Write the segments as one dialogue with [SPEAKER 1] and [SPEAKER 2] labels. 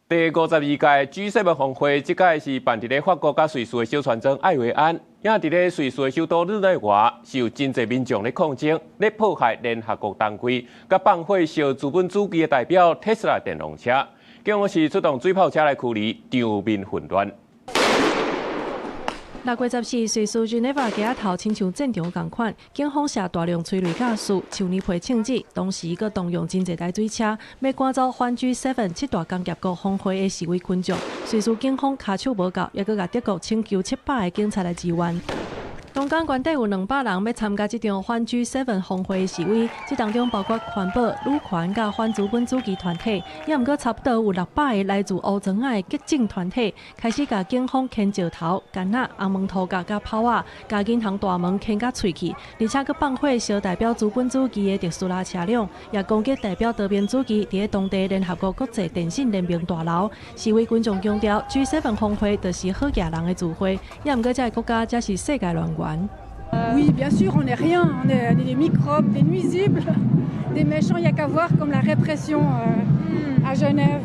[SPEAKER 1] 第52屆 G7 峰會，這屆是辦佇咧法國佮瑞士的小村莊愛維安，也佇咧瑞士的首都日內瓦，是有真濟民眾咧抗爭，咧破壞聯合國當規，佮放火燒資本主義的代表特斯拉電動車，結果是出動水炮車來驅離，場面混亂。
[SPEAKER 2] 6月14，瑞士日內瓦街仔頭親像戰場仝款，警方射大量催淚瓦斯、樹林皮槍子，同時閣動用真濟台水車，欲趕走反 G7 七大工業國峰會的示威群眾。瑞士警方跤手無夠，猶閣共德國請求700個警察來支援。當天原底有200人欲參加這場反 G7 峰會的示威，這當中包括環保、女權佮反資本主義團體，也毋過差不多有600個來自烏莊仔的激進團體，開始共警方牽石頭、桿仔、紅毛塗甲佮炮仔，共銀行大門牽甲碎去，而且閣放火燒代表資本主義的特斯拉車輛，也攻擊代表多邊主義佇咧當地聯合國國際電信聯盟大樓。示威群眾強調，G7 峰會就是好額人的聚會，也毋過這个國家才是世界亂源。
[SPEAKER 3] Oui, bien sûr, on n'est rien, on est des microbes, des nuisibles, des méchants. Il n'y a qu'à voir comme la répression à Genève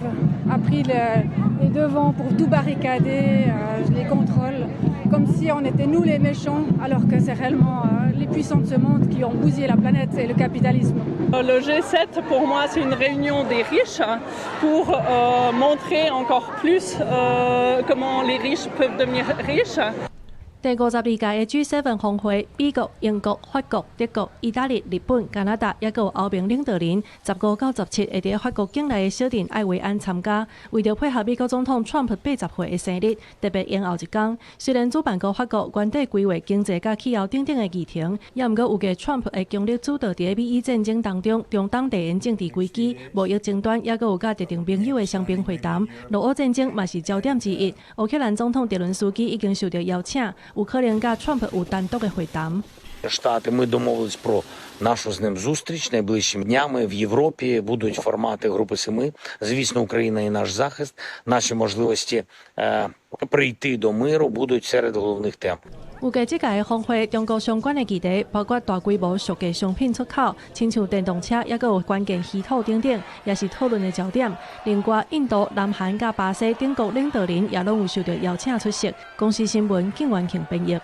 [SPEAKER 3] a pris les devants pour tout barricader, les contrôles, comme si on était nous les méchants, alors que c'est réellement les puissants de ce monde qui ont bousillé la planète et le capitalisme.
[SPEAKER 4] Le G7, pour moi, c'est une réunion des riches pour montrer encore plus comment les riches peuvent devenir riches.
[SPEAKER 2] 第52屆的 G7 峰會，美國、英國、法國、德國、意大利、日本、加拿大，猶閣有歐盟領導人，15到17會佇法國境內的小鎮愛維安參加。為著配合美國總統川普80歲的生日，特別延後一工。雖然主辦國法國原底規劃經濟佮氣候等等的議程，也毋過預計川普會強力主導佇美伊戰爭當中，中東地緣政治危機、貿易爭端，猶閣有佮特定盟友的雙邊會談。俄烏戰爭嘛是焦點之一。烏克蘭總統澤倫斯基已經受著邀請，有可能佮川普有單獨的會談。
[SPEAKER 5] Штати ми домовились про нашу з ним зустріч найближчими днями в Європі. Будуть формати Групи Семи. Звісно, Україна і наш захист, наші можливості прийти до миру будуть серед головних тем.
[SPEAKER 2] 預計這屆的峰會，中國相關的議題包括大規模屬價商品出口，親像電動車，猶閣有關鍵稀土等等，也是討論的焦點。另外，印度、南韓佮巴西等國領導人也攏有受著邀請出席。公視新聞，靳元慶編譯。